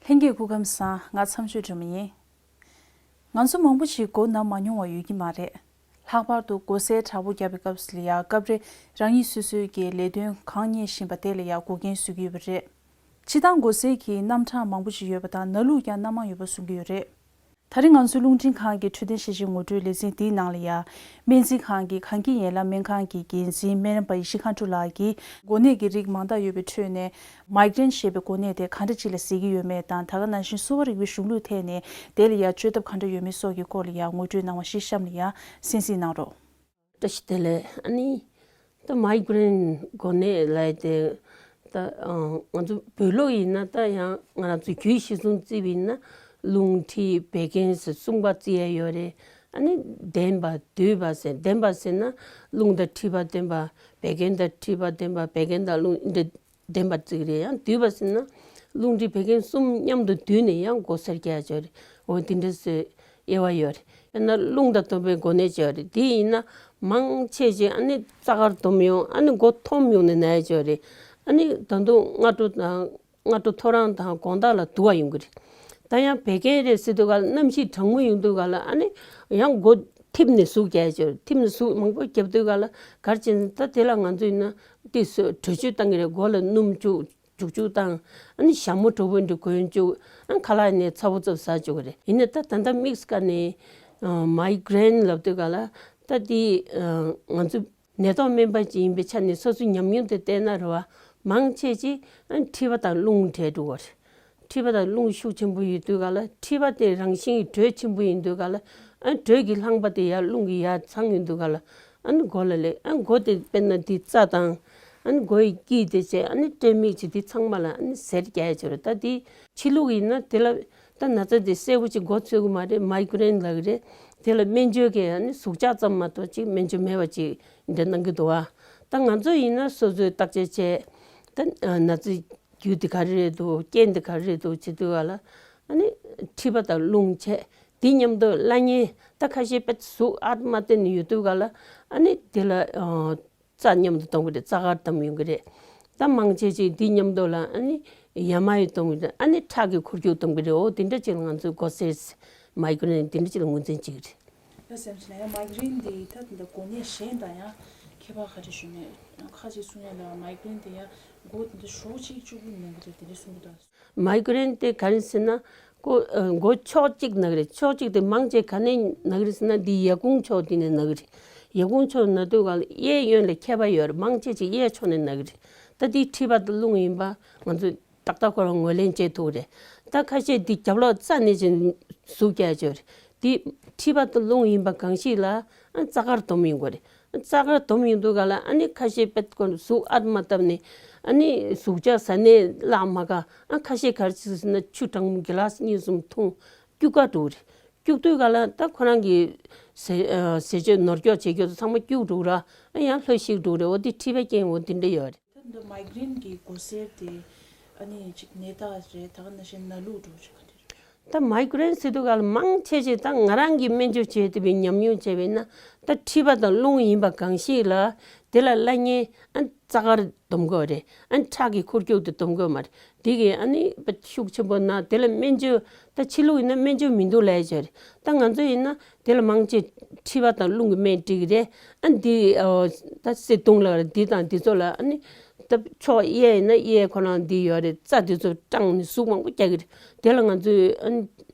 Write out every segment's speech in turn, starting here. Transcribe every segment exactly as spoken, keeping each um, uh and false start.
ལྷན་རྒྱས་སྐུ་ཁམས་བཟང་། ང་མཚམས་ཆོས་སྒྲོལ་མ་ཡིན། ང་ཚོ་མང་པོ་ཞིག་མགོ་ན་མ་མྱོང་བ་ཡོད་ཀྱི་མ་རེད། ལྷག་པར་དུ་མགོ་སེར་དྲག་པོ་བརྒྱབ་པའི་སྐབས་སུ་ལ་ཡང་སྐབས་རེ་རང་ཉིད་སོ་སོའི་གི་ལས་དོན་གང་གཉེར་བཞིན་པ་དེ་ལ་ཡང་འགོག་རྐྱེན་བཟོ་གི་ཡོད་པ་རེད། སྤྱིར་བཏང་མགོ་སེར་གྱི་རྣམ་གྲངས་མང་པོ་ཞིག་ཡོད་པ་དང་ན་ལུགས་ཀྱང་སྣ་མང་ཡོད་པ་གསུང་གི་ཡོད་རེད། ད་རིང་ང་ཚོའི་རླུང་འཕྲིན་ཁང་གི་འཕྲོད་བསྟེན་ཞིབ་དཔྱད་ངོ་སྤྲོད་ལེ་ཚན་འདིའི་ནང་ལ་ཡང་། སྨན་རྩིས་ཁང་གི་གངས་སྐྱིད་ཡན་ལག་སྨན་ཁང་གི་འགན་འཛིན་སྨན་རམས་པ་ཡེ་ཤེས་མཁའ་འགྲོ་ལགས་ཀྱིས་འགོ་ནད་ཀྱི་རིགས་མང་དག་ཡོད་པའི་ཁྲོད་ནས། མའི་གྷི་རེན་ཞེས་པའི་འགོ་ནད་དེ་ག་འདྲ་ཅིག་ལ་ཟེར་གྱི་ཡོད་མེད་དང་། ད་ག་ནང་བཞིན་གསོ་བ་རིག་པའི་གཞུང་ལུགས་ཐད་ནས་དེ་ལ་ཡང་བཅོས་ཐབས་ག་འདྲ་ཡོད་མེད་སོགས་ཀྱི་སྐོར་ལ་ཡང་ངོ་སྤྲོད་གནང་བ་ཞིག་གཤམ་ལ་ཡང་གསན་གཟིགས་གནང་རོགས། བཀྲ་ཤིས་བདེ་ལེགས། ཨ་ནི་ད་མའི་གྷི་རེན་འགོ་ནད་ལབ་ཡས་དེ་ད་ང་ཚོ་བོད་ལུགས་ཡིན་ན་ད་ཡང་ང་རང་ཚོ་རྒྱུད་གཞིར་བཟུང་བརྩིས་པ་ཡིན་ན་རླུང་མཁྲིས་བད་ཀན་ཟེར་གསུམ་ཀ་བརྩི་ཡས་ཡོད་རེད། ཨ་ནི་ལྡན་པ་སྡུད་པ་ཟེར། ལྡན་པ་ཟེར་ན་རླུང་དང་མཁྲིས་པ་ལྡན་པ། བད་ཀན་དང་མཁྲིས་པ་ལྡན་པ། བད་ཀན་དང་རླུང་འདི་འདྲ་ལྡན་པ་བརྩི་གི་རེད། ཡང་སྡུད་པ་ཟེར་ན་རླུང་མཁྲིས་བད་ཀན་གསུམ་མཉམ་དུ་བསྡུས་ནས་ཡང་མགོ་སེར་སྐྱེ་ཡ་ཅིག་ཡོད་རེད། འོ་དེ་འདྲ་ཟེར་དབྱེ་བ་ཡོད་རེད། དཔེར་ན་རླུང་དང་བསྡོངས་པའི་འགོ་ནད་ཅིག་ཡོད་རེད། དེ་ཡིན་ན་མང་ཆེ་ཆེ་ཨ་ནི་རྩ་དཀར་སྡོམ་ཡོང་། ཨ་ནི་མགོ་འཐོམ་ཡོང་ནས་ན་ཡ་ཅིག་ཡོད་རེད། ཨ་ནི་ད་དུང་སྔ་དྲོ་དང་སྔ་དྲོ་ཐོ་རངས་དང་དགོང་དག་ལ་དུ་བ་ཡོང་གི་རེད། ད་ཡང་བད་ཀན་རེད་ཟེར་དུས་ག་ལ་གནམ་གཤིས་གྲང་མོ་ཡོང་དུས་ག་ལ་ཨ་ནི་ཡང་མགོ་འཐིབས་ནས་ཟུག་རྒྱག་ཡ་ཅིག་ཡོད་རེད། འཐིབས་ནས་ཟུག་མང་པོ་བརྒྱབ་དུས་ག་ལ་ག་རེ་བྱས་ན་ད་དེ་ལ་ང་ཚོ་ཡིན་ན་དེ་སོ་དྲོད་བཅུད་བཏང་གི་རེད། མགོ་ལ་སྣུམ་བཅུག་རྒྱུག་ཆུ་བཏང་། ཨ་ནི་ཞྭ་མོ་གྲོག་པོ་འདི་གོན་བཅུག་ཨ་ཁ་ལག་ནས་ཚ་བོ་ཙབ་ཟ་བཅུག་གི་རེད། ཡིན་ནའི་ད་ད་ལྟ་དམིགས་བཀར་ནས་མའི་གྷི་རེན་ལབ་དུས་ག་ལ་ད་འདི་ང་ཚོ་ནད་ཐོག་སྨན་པ་ཅིག་ཡིན་པའི་ཆ་ནས་སོ་སོའི་ཉམས་མྱོང་དེ་བལྟས་ན་རེད་བ། མང་ཆེ་ཅིག་ཨ་མཁྲིས་པ་དང་རླུང་འདྲེས་འགྲོ་བ་རེད། མཁྲིས་པ་དང་རླུང་ཤུགས་ཆེན་པོ་ཡོད་དུས་ག་ལ་མཁྲིས་པ་དེ་རང་བཞིན་གྱི་དྲོད་ཆེན་པོ་ཡིན་དུས་ག་ལ་ཨ་དྲོད་ཀྱི་རླངས་པ་དེ་ཡར་རླུང་གི་ཡར་འཚང་ཡོང་དུས་ག་ལ། ཨ་ནི་མགོ་ལ་ལེགས། ཨ་མགོ་དེ་དཔེར་ན་དེ་རྩ་དང་། ཨ་ནི་མགོ་ཡི་དཀྱིལ་དེ་བྱས། ཨ་ནི་སྐྲན་མིག་བྱས། དེ་ཚང་མ་ལ་ཨ་ནི་སེར་རྒྱག་ཡ་ཅིག་ཡོད་རེད། ད་དེ་ཕྱི་ལུགས་ཡིན་ན་དེ་ལ་ད་ན་ཚ་དེ་གསལ་པོ་ཅིག་མགོ་ཚོས་ཀྱི་མ་རེད། མའི་གྷི་རེན་ལབ་ཀྱི་རེད། དེ་ལ་སྨན་བཅོས་ཀྱི་ཨ་ནི་ཟུག་གཅོག་ཙམ་མ་གཏོགས་ཅིག་སྨན་བཅོས་མེད་པ་ཅིག་འདྲ་གནང་གི་འདུག་བ། ད་ང་ཚོ་ཡིན་ན་སོ་སོའི་བརྟག་དཔྱད་བྱས། ད་ན་ཚ་རྒྱུ་དེ་ག་རེ་རེད་འདུག་རྐྱེན་དེ་ག་རེ་རེད་འདུག་བྱེད་དུས་ག་ལ་ཨ་ནི་མཁྲིས་པ་དང་རླུང་བྱས། དེ་མཉམ་དུ་བླ་གཉན། ད་ཁ་ཤས་དཔེ་ཟུག་ཨ་མ་བསྟན་ནས་ཡོད་དུས་ག་ལ་ཨ་ནི་དེ་ལ་ཨ་རྩ་མཉམ་དུ་སྡོམ་གྱི་རེད། རྩ་དཀར་བསྡམས་ཡོང་གི་རེད། ད་མང་ཆེ་ཆེ་དེ་མཉམ་དུ་ལ་ཨ་ནི་ཡ་མ་ཡི་སྡོམ་གྱི་རེད། ཨ་ནི་ཁྲག་གི་འཁོར་རྒྱུག་སྡོམ་གྱི་རེད། འོ་དེ་འདྲ་ཅིག་ལ་ང་ཚོས་མགོ་སེར་མའི་གྷི་རེན་དེ་འདྲ་ཅིག་ལ་ངོས་འཛིན་བྱེད་ཀྱི་རེད། ད་སེམས་ཅན་ཡང་མའི་གྷི་རེན་འདི་ད་དེ་འདྲ་འགོ་ནད་གཞན་དང་ཡང་ཁྱད་པར་ག་རེ་ཞུ་ནས་ཁ་ཅིག་གསུང་ཡ་ལ་མའི་གྷི་རེན་དེ་ཡང་མགོ་དེ་འདྲ་ཞོགས་གཅིག་གཅིག་པུ་ན་གི་རེད་དེ་འདྲ་གསུང་གི་འདུག་མའི་གྷི་རེན་དེ་ག་རེ་ཟེར་ན། ཀོ་ཨ་མགོ་ཕྱོགས་གཅིག་ན་གི་རེད། ཕྱོགས་གཅིག་དེ་མང་ཆེ་ག་ནས་ན་གི་རེད་ཟེར་ན་འདི་ཡ་གུང་ཕྱོགས་དེ་ནས་ན་གི་རེད། ཡ་གུང་ཕྱོགས་ན་དུས་ག་ལ་གཡས་གཡོན་ལ་ཁྱད་པར་ཡོད་རེད། མང་ཆེ་ཆེ་གཡས་ཕྱོགས་ནས་ན་གི་རེད། ད་འདི་མཁྲིས་པ་དང་རླུང་ཡིན་པ་ང་ཚོས་ཏག་ཏག་ཁོ་རང་ངོས་ལེན་བྱེད་ཐུབ་རེད། ད་ཁ་ཤས་འདི་རྒྱབ་ལོགས་རྩ་ནས་ཅིག་ཟུག་རྒྱག་ཡ་ཅིག་ཡོད་རེད། འདི་མཁྲིས་པ་དང་རླུང་ཡིན་པ་གང་ཞིག་ལ་ཨ་རྩ་དཀར་སྡོམ་ཡོང་གི་རེད། རྩ་དཀར་སྡོམ་ཡོང་དུས་ག་ལ་ཨ་ནི་ཁ་ཤས་དཔེ་ཀོ་ཟུག་ཨ་མ་བཏབ་ནས་ཨ་ནི་ཟུག་གཅོག་ཟ་ནས་བརླག་མ་དཀའ། ཨ་ཁ་ཤས་ག་རེ་བྱེད་ཟེར་ན་ཆུ་གྲང་མོ་གི་ལཱ་གཉིས་གསུམ་འཐུང་། སྐྱུག་ག་འགྲོ་གི་རེད། སྐྱུག་དུས་ག་ལ་ད་ཁོ་རང་གི་ཟས་ཨ་ཟས་སྤྱོད་ནོར་སྐྱོག་བྱེད་སྐྱོག་ཚང་མ་སྐྱུག་འགྲོ་གི་ར། ཨ་ཡང་ལྷོད་ཤིག་འགྲོ་གི་རེད། འོ་དེ་མཁྲིས་པའི་རྐྱེན་འོ་དེ་འདྲ་ཡོད་རེད། ད་འདི་མའི་གྷི་རེན་གྱི་མགོ་སེར་དེ་ཨ་ནི་ཅིག་ནད་རྟགས་རེད། ད་ག་ནང་བཞིན་ན་ལུགས་འགྲོ་ཅིག་ག་འདྲ་རེད། ད་མའི་གྷི་རེན་ཟེར་དུས་ག་ལ་མང་ཆེ་ཆེ་ད་ང་རང་གིས་སྨན་བཅོས་བྱས་ཐུབ་པའི་ཉམས་མྱོང་བྱས་པས་ན་ད་མཁྲིས་པ་དང་རླུང་ཡིན་པ་གང་ཞིག་ལ་དེ་ལ་བླ་གཉན་ཨ་རྩ་དཀར་སྡོམ་དགོས་རེད། ཨ་ཁྲག་གི་འཁོར་རྒྱུག་དེ་སྡོམ་དགོས་མ་རེད། དེ་གིས་ཨ་ནི་ཤུགས་ཆེན་པོ་ན་དེ་ལ་སྨན་བཅོས། ད་ཕྱི་ལུགས་ཡིན་ན་སྨན་བཅོས་མི་འདུག་ལབ་ཡ་ཅིག་རེད། ད་ང་ཚོ་ཡིན་ན་དེ་ལ་མང་ཆེ་མཁྲིས་པ་དང་རླུང་གི་སྨན་སྤྲད་ཀྱི་རེད། ཨ་འདི་ཨ་ད་བསིལ་བཏང་ལ་འདི་དང་འདི་ཚོ་ལ་ཨ་ནི་ད་ཕྱོགས་གཡས་ཡིན་ན་གཡས་ཁོ་རང་འདི་ཡོད་རེད། རྩ་འདི་ཚོ་སྐྲངས་ནས་ཟུག་མང་པོ་རྒྱག་གི་རེད། དེ་ལ་ང་ཚོས་ཨ་ནི་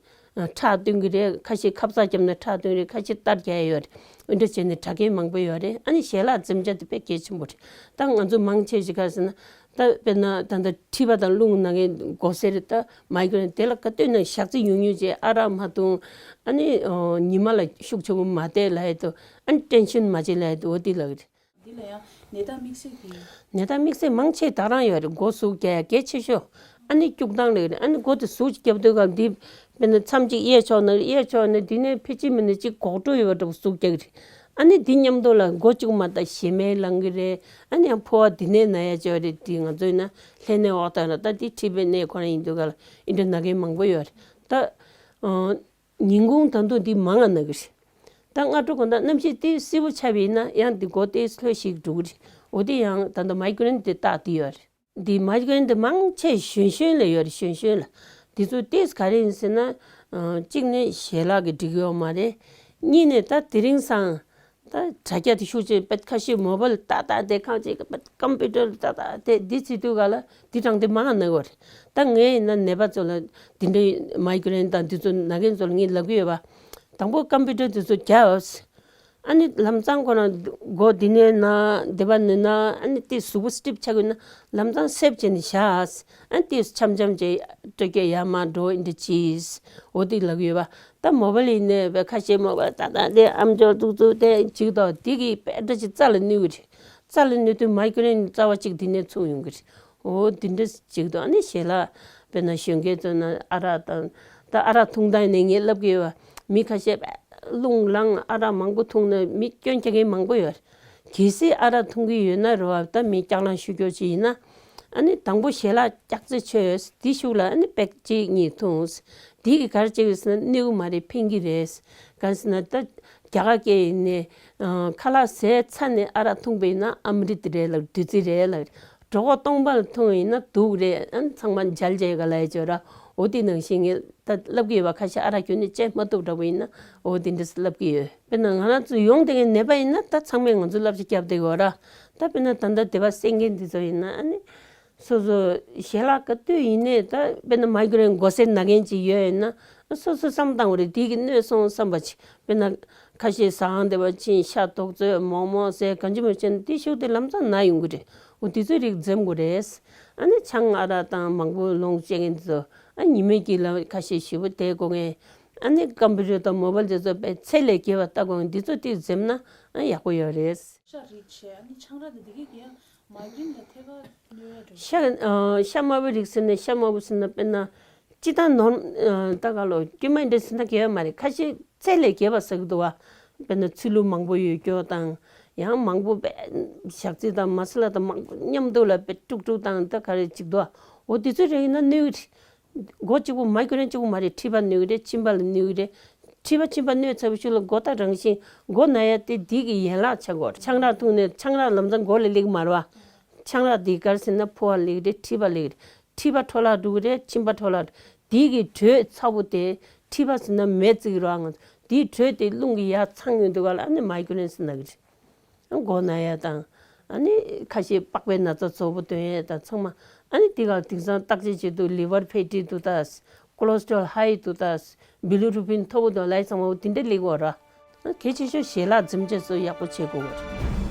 ཁྲག་བཏོན་གྱི་རེད། ཁ་ཤས་ཁབ་གསག་བརྒྱབ་ནས་ཁྲག་བཏོན་རེད། ཁ་ཤས་གཏར་རྒྱག་ཡ་ཡོད་རེད། འོ་འདྲ་བྱས་ནས་དྲག་སྐྱེད་མང་པོ་ཡོད་རེད། ཨ་ནི་ཞལ་ལག་འཛེམ་བྱ་དེ་དཔེ་གལ་ཆེན་པོ་རེད། ད་ང་ཚོ་མང་ཆེ་ཞིག་ག་ཟེར་ན། ད་དཔེར་ན་ད་ལྟ་མཁྲིས་པ་དང་རླུང་ན་མཁན་མགོ་སེར་ད་མའི་གྷི་རེན་དེ་ལ་ག་དུས་ན་ཞག་ཚི་ཉུང་ཉུང་བྱས། ཨ་རག་མ་འཐུང་། ཨ་ནི་ཨོ་ཉི་མ་ལ་ཤུགས་ཆེན་པོ་མ་བསྡད་ལབ་ཡ་དོ། ཨ་ནི་ཊེན་ཤན་མ་བྱེད་ལབ་ཡ་དོ། འོ་དེ་ལབ་ཀྱི་རེད། འདི་ལ་ཡང་ནད་རྟགས་དམིགས་བསལ་གྱི། ནད་རྟགས་དམིགས་བསལ་མང་ཆེ་ད་རང་ཡོད་རེད། མགོ་ཟུག་རྒྱག་ཡ་གལ་ཆེ་ཤོས། ཨ་ནི་སྐྱུག་བཏང་ལབ་ཀྱི་རེད། ཨ་ནི་མགོ་དེ་ཟུག་ཅིག་བརྒྱབ་དུས་ག་འདི་དཔེར་ན་མཚམས་གཅིག་གཡས་ཕྱོགས་ན་གཡས་ཕྱོགས་ན་འདི་ནས་ཕལ་ཆེར་མིན་ན་གཅིག་གོག་འགྲོ་ཡོད་པ་འདྲ་པོ་ཟུག་རྒྱག་གི་རེད། ཨ་ནི་འདི་མཉམ་དུ་ལ་མགོ་གཅིག་མ་གཏོགས་ཞེ་མེར་ལངས་ཀྱི་རེད། ཨ་ནི་ཡང་ཕོ་བ་འདི་ནས་ན་ཡ་ཅིག་ཡོད་རེད། འདི་ང་ཚོ་ཡིན་ན་ལྷད་ནད་འོག་དང་ལ་ད་འདི་མཁྲིས་པའི་ནད་ཁོ་རང་ཡིན་དུས་ག་ལ་འདི་འདྲ་ན་མཁན་མང་པོ་ཡོད་རེད། ད་ཨ་ཉིན་གུང་ད་དུང་འདི་མང་ང་ན་གི་རེད། ད་སྔ་དྲོ་དགོང་དག་གནམ་གཤིས་ཏོག་ཙམ་བསིལ་པོ་ཆགས་པ་ཡིན་ན་ཡང་འདི་མགོ་ཏོག་ཙམ་ལྷོད་ཤིག་འགྲོ་གི་རེད། འོ་དེ་ཡང་ད་ལྟ་མའི་གྷི་རེན་དེ་རྟགས་དེ་ཡོད་རེད། འདི་མའི་གྷི་རེན་དེ་མང་ཆེ་གཞོན་གཞོན་ལ་ཡོད་རེད། གཞོན་གཞོན་ལ། འདི་ཚོ་ཏོག་ཙམ་ག་རེ་ཡིན་ཟེར་ན། ཨ། གཅིག་ནས་ཞལ་ལག་གིས་འགྲིག་ཡོད་མ་རེད། གཉིས་ནས་ད་དེ་རིང་སང་ད་དྲ་རྒྱ་དེ་ཤུགས་ཆེ་བས། ཁ་ཤས་མོ་བལ་ཏག་ཏག་དེ་ཁང་གཅིག་གི་བས་ཀམ་པུ་ཊར་ཏག་ཏག་དེ་འདི་བྱེད་དུས་ག་ལ་འདི་དྲང་དེ་མང་ན་གོ་རེད། ད་ངས་ཡིན་ན་ནད་པ་ཚོ་ལ་འདི་འདྲའི་མའི་གྷི་རེན་དང་འདི་ཚོ་ན་མཁན་ཚོ་ལ་ངས་ལབ་གི་ཡོད་པ། དང་པོ་ཀམ་པུ་ཊར་དེ་ཚོ་རྒྱག་ཨ་ནི་ལམ་སང་ཁོ་རང་མགོ་འདི་ནས་ན་འདི་པ་ནས་ན། ཨ་ནི་དེ་གཟུགས་པོ་སི་ཊིབ་ཆགས་ཡོད་ན་ལམ་སང་སེབ་བྱས་ནས་བཞག་ཨ་ནི་དེ་འཆམ་འཆམ་བྱས་སྤྲོད་སྐྱེལ་ཡར་མར་འགྲོ་ཨིན་དྲ་ཅིས། འོ་དེ་ལབ་ཡོད་པ། ད་མོ་བལ་ཡིན་ནས་བས་ཁ་ཤས་མོ་བལ་ཏག་ཏག་དེ་ཨམ་ཅོག་ཙུག་ཙུག་དེ་བྱེད་དོ། དེ་གིས་དཔེ་འདྲ་ཅིག་རྩ་ལ་གནོད་གི་རེད། རྩ་ལ་གནོད་དུས་མའི་གྷི་རེན་རྩ་བ་གཅིག་དེ་ནས་ཚུགས་ཡོང་གི་རེད། འོ་དེ་འདྲ་ཅིག་འདུག་ཨ་ནི་ཞལ་ལག་དཔེར་ན་གཞོན་སྐྱེས་ཚོ་ན་ཨ་རག་དང་། ད་ཨ་རག་འཐུང་སྟངས་ནས་ངས་ལབ་གི་ཡོད་པ། མི་ཁ་ཤས་རླུང་ལངས་ཨ་རག་མང་པོ་འཐུང་ན་མི་སྐྱོན་རྒྱག་མཁན་མང་པོ་ཡོད་རེད། གལ་སྲིད་ཨ་རག་འཐུང་གི་ཡོད་ན་རེད་བ། ད་མི་སྐྱག་ལང་ཤོད་རྒྱུ་ཅིག་ཡིན་ན། ཨ་ནི་དང་པོ་ཞལ་ལག་སྐྱག་རྫས་མཆོད་ཡོད། དེ་གཞུག་ལ་ཨ་ནི་པེག་གཅིག་གཉིས་འཐུང་། དེ་གིས་ག་རེ་བྱེད་ཀྱི་ཟེར་ན་གནོད་གི་མ་རེད། ཕན་གི་རེད། གང་ཟེར་ན་ད་རྒྱ་གར་སྐད་ཡིན་ནས། ཨ། ཁ་ལག་ཟས་ཚར་ནས་ཨ་རག་འཐུང་པ་ཡིན་ན་ཨ་མྲིད་རེད་ལབ། བདུད་རྩི་རེད་ལབ། གྲོད་ཁོག་སྟོང་པ་ལ་འཐུང་ཡིན་ན་དུག་རེད། ཨ་ནི་ཚང་མ་འཇལ་བྱས་ག་ལ་ཡ་བྱོས་ར། འོ་དེ་ནང་བཞིན་ངས་ད་ལབ་གི་ཡོད་པ། ཁ་ཤས་ཨ་རག་ཁྱོན་ནས་བཅད་མ་ཐུབ་འདྲ་པོ་ཡིན་ན་འོ་དེ་འདྲ་ལབ་གི་ཡོད། དཔེར་ན་ང་རང་ཚོ་ཡོང་བསྡད་མཁན་ནད་པ་ཡིན་ན་ད་ཚང་མས་ང་ཚོ་བསླབ་བྱ་བརྒྱབ་བསྡད་ཡོད་ར། ད་དཔེར་ན་ད་ལྟ་དེ་པ་གསན་མཁན་འདི་ཚོ་ཡིན་ན་ཨ་ནི། སོ་སོ་ཞལ་ལག་ག་དུས་ཡིན་ནའི་ད་དཔེར་ན་མའི་གྷི་རེན་མགོ་སེར་ན་མཁན་ཅིག་ཡོད་ཡིན་ན། སོ་སོ་བསམ་བཏང་བ་རེད། དེ་གིས་གནོད་སོང་བསམ་པ་ཅིག་དཔེར་ན་ཁ་ཤས་ཟ་ཁང་དེ་པ་ཕྱིན་ཤ་ཏོག་ཙམ་མོག་མོག་ཟས་གང་ཅི་མ་བྱས་ན་དེ་གཞུག་དེ་ལམ་སང་ན་ཡོང་གི་རེད། འོ་དེ་ཚོའི་རིགས་འཛེམ་དགོས་རེད། ཨ་ནི་ཆང་ཨ་རག་དང་མང་པོ་ལོངས་སྤྱད་མཁན་དེ་ཚོ་ཨ་ཉི་མའི་དཀྱིལ་ལ་ཁ་ཤས་ཞེ་པོ་བསྡད་དགོས་མཁན། ཨ་ནི་ཀམ་པུ་ཊར་དང་མོ་བལ་དེ་ཚོ་དཔེ་ཚད་ལས་བརྒལ་བ་ལྟ་དགོས་མཁན་དེ་ཚོ་དེ་འཛེམ་ན་ཨ་ཡག་པོ་ཡོད་རེད། ཤ་རིགས་བྱས་ཨ་ནི་ཆང་རག་དང་དེ་གའི་གི་ཡང་མའི་གྷི་རེན་ལ་ཐད་ཀར་གནོད་ཡ་འགྲོ། ཤ། ཨ། ཤ་དམར་པོའི་རིགས་ཟེར་ན་ཤ་དམར་པོ་ཟེར་ན་དཔེར་ན་སྤྱིར་བཏང་ནོར། ཨ། ད་ག་ལོ་དཀྱུས་མ་འདྲ་ཟེར་ན་གལ་ཡོད་མ་རེད། ཁ་ཤས་ཚད་ལས་བརྒལ་བ་ཟ་གི་འདུག་བ། དཔེར་ན་ཚིལ་ལུ་མང་པོ་ཡོད་རྒྱུ་དང་། ཡང་མང་པོ་དཔེ་ཞག་ཚི་དང་མ་སི་ལ་དང་མང་པོ་མཉམ་དུ་ལ་དཔེ་དཀྲུག་དཀྲུག་དང་ད་ག་རེ་ཅིག་འདུག་བ། འོ་དེ་ཚོའི་རིགས་ཡིན་ན་གནོད་གི་རེད། མགོ་གཅིག་པོ་མའི་གྷི་རེན་གཅིག་པོ་མ་རེད། མཁྲིས་པ་གནོད་ཀྱི་རེད། མཆིན་པ་ལ་གནོད་ཀྱི་རེད། མཁྲིས་པ་མཆིན་པ་གནོད་ཚར་བའི་ཤུལ་ལ་མགོ་ད་རང་བཞིན་མགོ་ན་ཡ་དེ་འདི་གི་ཡན་ལག་ཆགས་ཀྱི་ཡོད་རེད། ཆང་རག་འཐུང་ནས་ཆང་རག་ལམ་སང་མགོ་ལ་སླེབས་ཀྱི་མ་རེད་བ། ཆང་རག་འདི་ག་རེ་ཟེར་ན་ཕོ་བ་སླེབས་ཀྱི་རེད། མཁྲིས་པ་སླེབས་ཀྱི་རེད། མཁྲིས་པ་འཕྲོ་བརླག་འགྲོ་གི་རེད། མཆིན་པ་འཕྲོ་བརླག་འགྲོ། འདི་གི་དྲོད་ཚ་པོ་དེ་མཁྲིས་པ་ཟེར་ན་མེ་བརྩིགས་ཀྱི་རེད་བ། ང་ཚོ་འདིའི་དྲོད་དེ་རླུང་གི་ཡར་འཚང་ཡོང་དུས་ག་ལ་ཨ་ནི་མའི་གྷི་རེན་ཟེར་ན་གི་རེད། མགོ་ན་ཡ་དང་། ཨ་ནི་ཁ་ཤས་པགས་པའི་ན་ཚ་ཚ་པོ་འདོན་ཡས་དང་ཚང་མ། ཨ་ནི་དེ་ག་དེང་སང་བརྟག་དཔྱད་བྱེད་དུས་ལི་ཝར་ཕེ་ཊི་འདུག་ད། ཀོ་ལེ་སི་ཊོ་རོལ་ཧའི་འདུག་ད། བི་ལི་རུ་བིན་མཐོ་པོ་འདུག་ལབ་ཡས་ཚང་མ་འོ་དེ་འདྲ་སླེབས་ཀྱི་ཡོད་རེད། ཨ། གལ་ཆེ་ཤོས་ཞལ་ལག་འཛེམ་བྱེད་ཚོ་ཡག་པོ་བྱེད་དགོས་པ་རེད།